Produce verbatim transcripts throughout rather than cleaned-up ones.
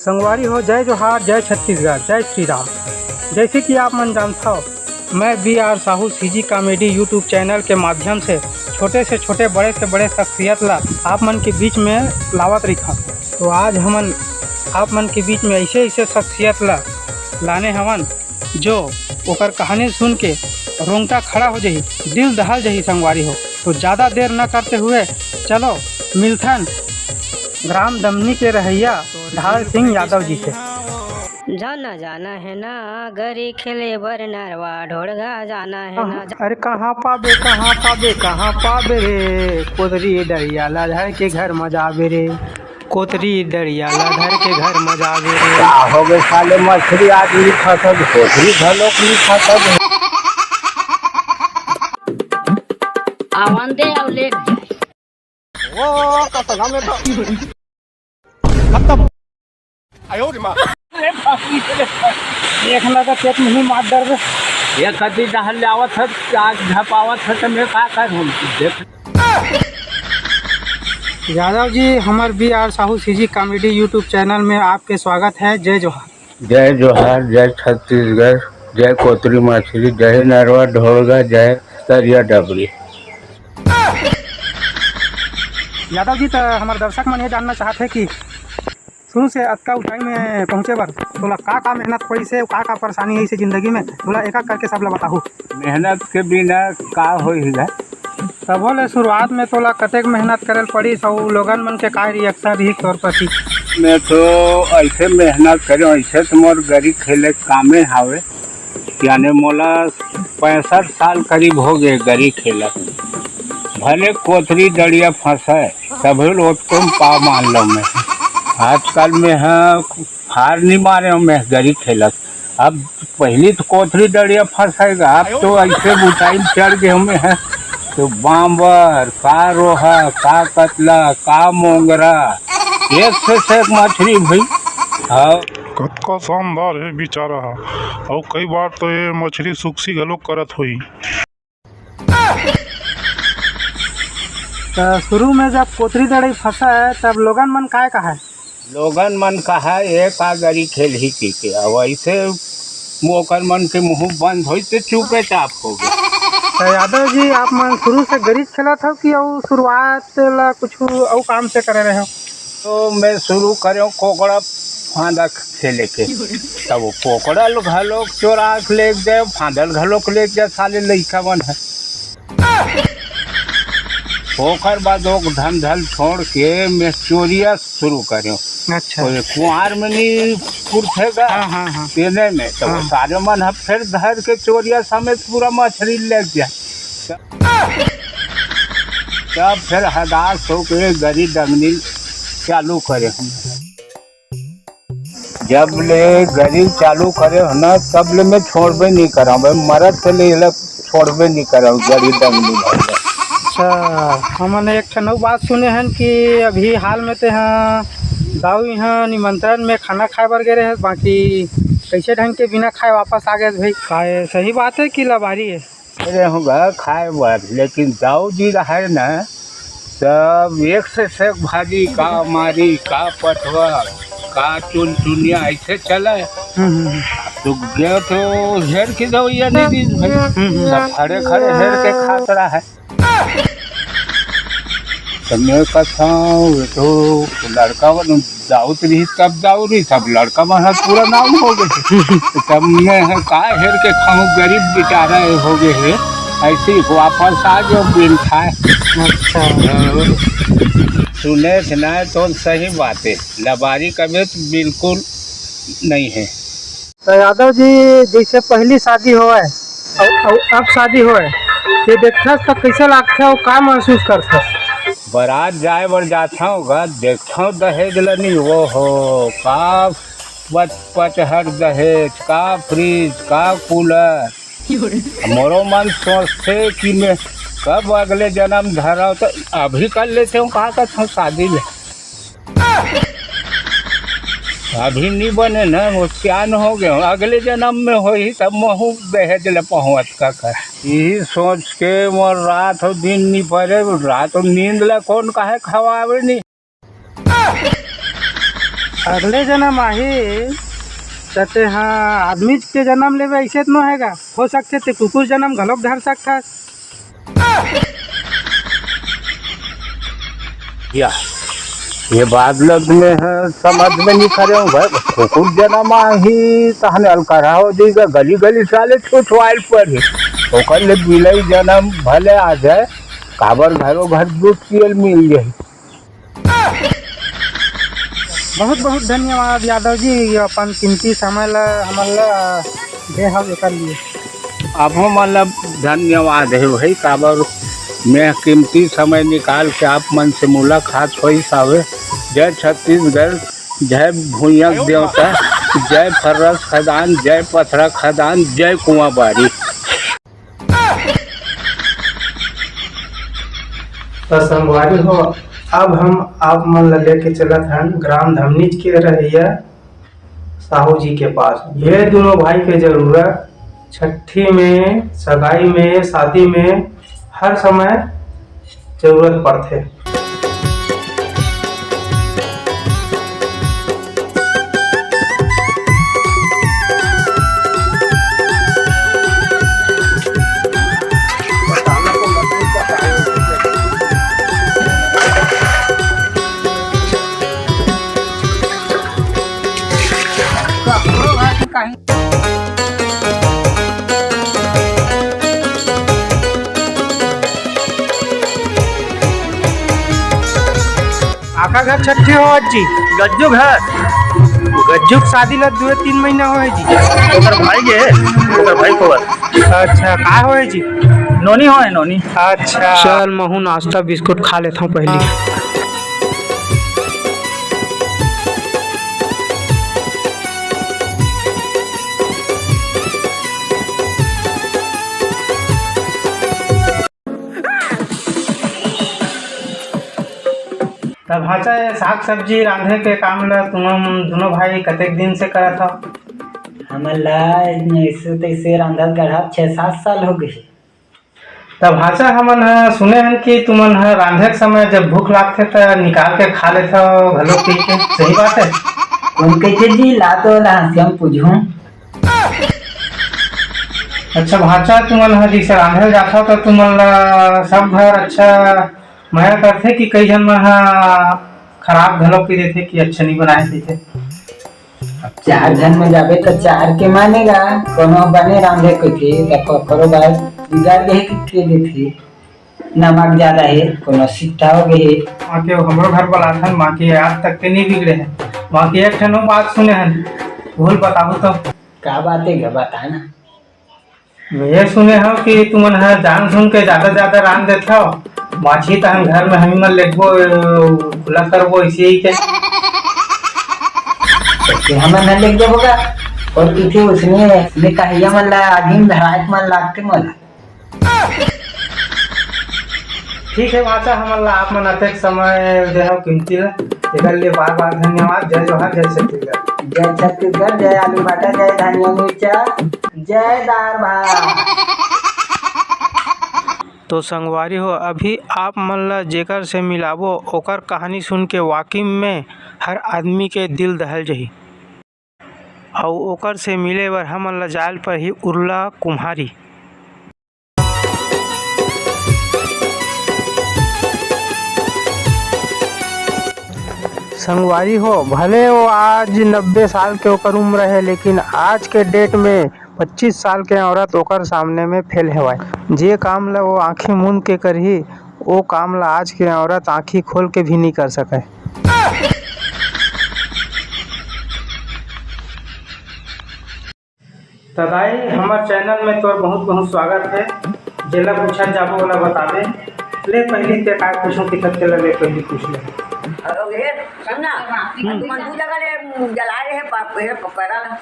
संगवारी हो, जय जोहार, जय छत्तीसगढ़, जय श्री राम। जैसे कि आप मन जानथव, मैं B R Sahu CG comedy YouTube channel के माध्यम से छोटे से छोटे, बड़े से बड़े शख्सियत ला आप मन के बीच में लावत रहिथन। तो आज हमन आप मन के बीच में ऐसे ऐसे शख्सियत ला लाने हवन, जो ओकर कहानी सुन के रोंगटा खड़ा हो जाही, दिल दहल जाही संगवारी हो। तो ज्यादा देर न करते हुए चलो मिलथन ग्राम दमनी के रहइया ढाल सिंह यादव जी से। जाना जाना है ना गरी खेले बर नरवा ढोड़गा जाना है ना। अरे कहाँ पाबे, कहाँ पाबे, कहाँ पाबे रे, कोदरी डरिया ला धर के घर म जाबे रे, कोतरी डरिया ला धर के घर म जाबे रे। का हो गए साले, मछली आज नहीं फंसत, कोतरी घलोक नहीं फंसत। आवन दे, अब ले जाए। वो कसम में तो खत्म। आयो रे माँ। देखना तो पेट में ही मार डर। ये कति डहर ले आवत है, आज झपावत है, तो मैं का करूँ? देख। यादव जी, हमर B R Sahu CG comedy YouTube channel में आपके स्वागत है। जय जोहार। जय जोहार, जय छत्तीसगढ़, जय कोतरी मछली, जय नरवा ढोड़गा, जय तरिया डबरी। यादव जी, तो हमारे दर्शक मन ये जानना चाहते हैं कि शुरू से अतका ऊंचाई में पहुंचे बर तोला का का मेहनत पड़ी से, का का परेशानी है इसे जिंदगी में, तोला एक एक करके सब ला बताहू। मेहनत के बिना का होही गा? सबो ले शुरुआत में तोला कतेक मेहनत करे ल पड़ी, सब लोगन मन के का रिएक्शन रही तोर प्रति? मैं तो ऐसे मेहनत करे, ऐसे तो मोर गरी खेले कामे हावे, यानी मोला पैंसठ साल करीब हो गए गरी खेलत। भले कोतरी डड़िया फंसे, तभी लोग तुम पा मान लो मैं। आजकल में हाँ, हार नहीं मारे हूँ मैं गरी खेलत। अब पहली तो कोतरी डड़िया फंसेगा, अब तो ऐसे बुताई में चढ़ गए हमें हैं। तो बांबर, का रोहा, का कतला, का मोंगरा, एक से, से एक मछली भाई। हाँ। कतका शानदार है बेचारा हा। अउ कई बार तो ये मछली सुक्सी घलोक करत होई। तो शुरू में जब कोतरी डड़ई फंसा है, तब लोगन मन काय कहा है? लोगन मन कहा, "ए का गरी खेलही?" की के। अब ऐसे ओकर मन के मुंह बंद होई, तो चुपे चाप हो गए। तो यादव जी, आप मन शुरू से गरीज खेलत हो कि अउ शुरुआत ला कुछ अउ काम से करे रहे हो? तो मैं शुरू करे कोकड़ा फांदा खेले के, तब वो कोकड़ा घलोक चोरा के ले जाए, फांदल घलोक ले जाए, साले लइका मन है। ओकर बाद वो धंधल छोड़ के मैं चोरिया शुरू करे। अच्छा। कोई कुआर में नहीं पुरथेगा, हाँ, हाँ, हाँ। तेने में तो वो हाँ। सारे मन ह फिर धर के चोरिया समेत पूरा मछली ले गया। तब फिर हदास होके गरी दंगनी चालू करे हम। जब ले गरी चालू करे हो ना, तब ले मैं छोड़बे नहीं करा, मैं मरत से ले एला छोड़बे नहीं करा, गरी दंगनी भर ले। अच्छा, हमन एक ठन अउ बात सुने हन कि अभी हाल में ते हा दाऊ इहाँ निमंत्रण में खाना खाए बर गए रहे, बाकी कैसे ढंग के बिना खाए वापस आ गए भाई। का ये सही बात है कि लबारी है? अरे हूँ गा खाए बर, लेकिन दाऊ जी रहे ना, सब एक से एक भाजी, का मारी, का पठवा, का चुनचुनिया, ऐसे चले। हम्म, हम्म, हम्म। तो गए तो हेर के दवैया नहीं दी भाई, हम्म, हम्म। सब खड़े खड़े हेर के खात रहा है। तो मैं कहता हूँ, ये तो लड़का बन दाऊ तो रही, तब दाऊ रही, तब लड़का मन ह पूरा नाम हो गए। तब मैं ह का हेर के खाऊं, गरीब बेचारा ये हो गए है, ऐसे ही वापस आ गयो बिन खाए। अच्छा। हाँ। सुने थे ना, तो सही बात है, लबारी कबे तो बिल्कुल नहीं है। तो यादव जी, जैसे पहली शादी होवे अउ, अउ अब शादी होवे, ये देखथस तो कैसे लागथे अउ का महसूस करथस? बारात जाए बर जाथव गा, देखथव दहेज ल नी, वो हो, का पच-, पचहर दहेज, का फ्रिज, का कूलर। मोरो मन सोचथे कि मैं कब अगले जन्म धरव, तो अभी कर लेते हूँ, का कहते हूँ, शादी ले। अभी नहीं बने ना, वो सियान हो गए, अगले जन्म में होही, तब महू दहेज ले पहुँच का कर। यही सोच के मोर रात हो दिन नहीं पड़े, रात हो नींद ला कौन काहे खवावे नहीं। अगले जन्म आही, त तेहा आदमी के जन्म लेबे, अइसे तो नो हे गा। हो सकथे ते कुकुर जन्म घलोक धर सकथस। या, ये बात ल मैं ह समझ में नहीं करे हूँ भाई। कुकुर जन्म आही, तहन अलकरहा हो जाएगा, गली गली साले छुछवाइल पर ही। ओकर ले बिलई जन्म भले आ जाए, काबर घरो घर दूध पियल मिल जाए। बहुत बहुत धन्यवाद यादव जी, ये अपन कीमती समय ला हमन ला दे हव एकर लिए। अबो मतलब धन्यवाद हे भाई, काबर मैं कीमती समय निकाल के आप मन से मुलाकात होइस हावे। जय छत्तीसगढ़, जय भुइयां देवता, जय फर्रस खदान, जय पथरा खदान, जय कुआंबारी। तो संगवारी हो, अब हम आप मन ला लेके चलत हन ग्राम धमनीच के रहइया साहू जी के पास। ये दोनों भाई के जरूरत छट्ठी में, सगाई में, शादी में हर समय जरूरत पड़थे। आखा घर छट्ठी हो जी। गज्जू घर। गज्जू के शादी ला दुए तीन महीना होए जी। ओकर भाई के, ओकर भाई को। अच्छा, का होए जी? नोनी होए, नोनी। अच्छा। चल, महू नाश्ता बिस्कुट खा लेथव पहली। तब भांचा, ये साग सब्जी रांधे के काम ला तुम दोनों भाई कतेक दिन से करत हव? हमन ला ऐसे तैसे रांधत गढ़त छह सात साल हो गए। तब भांचा, हमन ह सुने हन कि तुमन ह रांधे के समय जब भूख लागथे त निकाल के खा लेथव घलो पी के, सही बात है? कौन कहिथे जी, ला तो ला हंसिया में पूछूं। अच्छा भांचा, तुमन ह जैसे रांधे जाथव त तुमन ला सब घर अच्छा मया करथे कि कई झन मन ह खराब घलो कह देथे कि अच्छा नहीं बनाए कहिथे? अब चार झन में जाबे त चार के मानेगा, कोनो बने रांधे कहिथे त ककरो बार बिगाड़ गए के देथे, नमक ज्यादा है, कोनो सिट्ठा हो गए। माँ के हमरो घर बलाथन, माँ के आज तक के नहीं बिगड़े हैं। माँ के एक ठन बात सुने हन, भूल बताबू तो। का बात है गा, बता ना। मैं ये सुने हव कि तुमन ह जान सुन के ज्यादा ज्यादा रांध देथव, बाची तहन घर में हमी मन लेगबो, खुला करबो, ऐसे ही के। तो हमन ह लेग देबो का? और किथे उसने, उसने कहिया मन ला आगी में धराए के मन लागते मोला। ठीक है भांचा, हमन ला आप मन अतेक समय देहव कीमती ला, एकर लिए बार बार धन्यवाद। जय जोहार, जय छत्तीसगढ़। जय छत्तीसगढ़, जय आलू भाटा, जय धनिया मिर्चा, जय दार भात। तो संगवारी हो, अभी आप मन ला जेकर से मिलाबो, ओकर कहानी सुन के वाकई में हर आदमी के दिल दहल जही। अउ ओकर से मिले बर हमन ला जायल परही उर्ला कुम्हारी। संगवारी हो, भले वो आज नब्बे साल के ओकर उम्र है, लेकिन आज के डेट में पच्चीस साल के औरत ओकर सामने में फेल हेवय। जे काम ल वो आंखी मूंद के करही, वो काम ल आज के औरत आंखी खोल के भी नहीं कर सकय। त दाई, हमर चैनल में तोर बहुत बहुत स्वागत है। जेला पूछत जाबो, ओला बताबे। ले, पहली ते काय पूछूं, किथत तेला ले, पहली पूछ ले। अरे, सुन ना, हम्म। तुमन दू जगह ले जला रहे हैं, प-, ये प-, पैरा ला।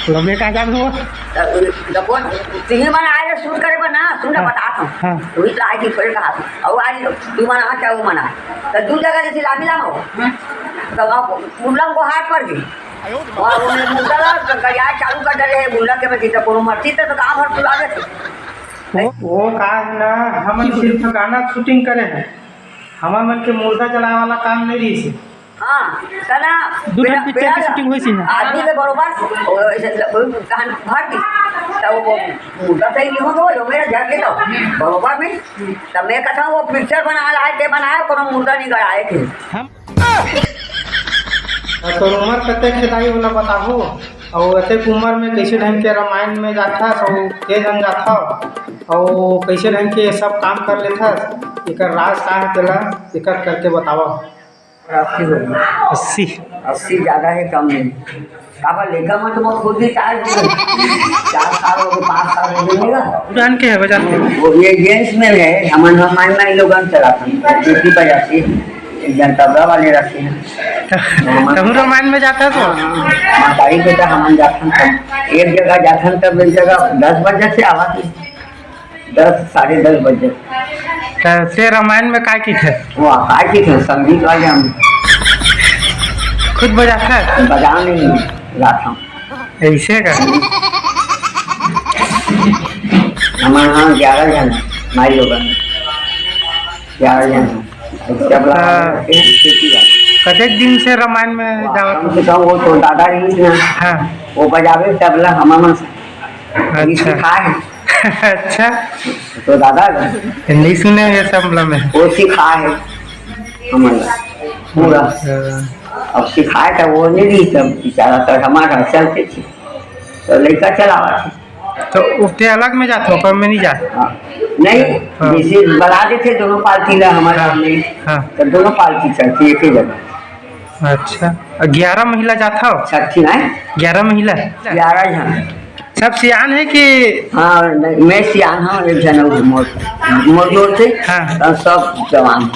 तो मैं कहाँ जान हूँ? त, त कौन, तिही मन आए ले शूट करे बर ना, सुन ना, हाँ। बतात हूँ। हाँ। वही तो आज ही थोड़े कहा था। और आज तू मन आ, चाहे वो मन आ। त दू जगह जैसे लामी लामा हो। हाँ। तो वहाँ उर्ला को हाथ पड़ गई। और वो मेरे मुर्गा ला, तो गड़िया चालू कर डरे है, मुर्गा के बची, तो कोनो मरती तो, तो कहाँ भर तुला देते। वो, वो का है ना, हमन सिर्फ गाना शूटिंग करे हैं। हमर मन के मुर्दा जलाए वाला काम नहीं रहिस हे। हाँ, तना दू ठन picture के shooting होइस हे ना। आदमी के बरोबर, ओ, ऐसे ल-, ओ, तहन भर दी, त वो मुर्दा सही नहीं हो, वो लोग मेरा झर के तो बरोबर में, त मैं कहता हूँ, वो picture बना रहा है, ते बनाया, कोनो मुर्दा नहीं गड़ाए थे। हम तोर उमर कतेक हे दाई, ओला बताहू? अउ अतेक उमर में कइसे ढंग के रामायण में जाथस अउ के झन जाथव, अउ कइसे ढंग के ये सब काम कर लेथस? एकर राज का हे, तेला एक एक करके बतावव। अस्सी हो गई। अस्सी? अस्सी ज्यादा हे, कम नहीं। काबर लइका मन तो मैं खुद ही चार, चार साल हो गए, पाँच साल हो गए मेरा। पुरान के हे बजाते? वो ये gents में हे, हमन रामायण में लोगन चलाथन, बेटी बजाती, एक जन तबला वाले रखे हैं। तहूँ रामायण में जाता तो? हाँ, हाँ, हाँ। मातारी बेटा हमन जाथन तब, एक जगह जाथन तब एक जगह दस बजे से आवा थी, दस, साढ़े दस बजे। त ते रामायण में काय किथे? वाह, काय किथे? संगीत वाले हम। खुद बजाता है? बजा नहीं, गाता हूँ। ऐसे का? हमारे यहाँ ग्यारह जन है, माई लोगन में। ग्यारह जन है। तबला वाले हाँ। रखे हैं, खेती वाले। कतेक दिन से रामायण में वाह, जावत कम से कम वो तो दादा रहिस ना। हाँ। वो बजावे तबला, हमारे मन से। अच्छा। सिखाए हैं। अच्छा। तो दादा नहीं सुने ये सब लम्बे। वो सिखाए है हमारा पूरा। अच्छा। अब सिखाए था वो नहीं रही, तब बेचारा तो हमारा चलते थे, तो लड़का चलावा थे। तो उठते अलग में जाते हो, ओकर में नहीं जाते? हाँ। नहीं, हाँ। जैसे बना देते दोनों पार्टी ला हमारे हाँ, सामने, हाँ। तो दोनों पार्टी चलती एक ही जगह। अच्छा, ग्यारह महिला जात हव? छठी में? ग्यारह महिला? ग्यारह झन। सब सियान है कि? हाँ, नहीं, मैं सियान हूँ, एक झन अउ मोर, मोर जोर से, हाँ। और सब जवान हैं।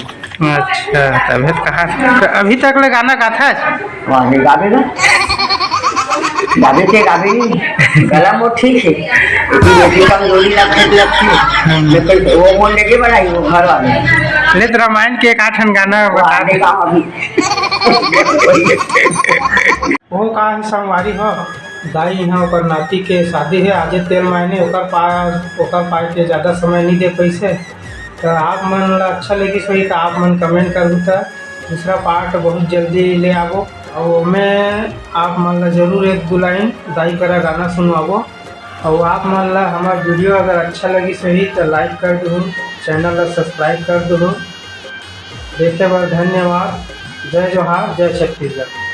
अच्छा, तभी तो कहा, तो अभी तक ले गाना गाथा है? वाह, नहीं गावे ना। गावे के गावे नहीं। गला मोर ठीक है। लेकिन ये भी कमजोरी लगने लगती है। हम्म। लेकिन वो मोर लेके बनाई, वो घर वाले। ले तो रामायण के एक आठ ठन गाना वाह, बता दे। नहीं गाओ अभी। वो का हे संगवारी हो, दाई इहाँ ओकर नाती के शादी हे, आजे तेल मायने ओकर पा-, ओकर पाए के ज़्यादा समय नहीं दे पइसे। त आप मन ला अच्छा लगिस होही त आप मन comment करहू त दूसरा part बहुत जल्दी ले आबो। अउ ओमे आप मन ला जरूर एक दू line दाई करा गाना सुनवाबो। अउ आप मन ला हमर video अगर अच्छा लगिस होही त like कर देहू, channel ला subscribe कर देहू। देखे बर धन्यवाद। जय जोहार, जय छत्तीसगढ़।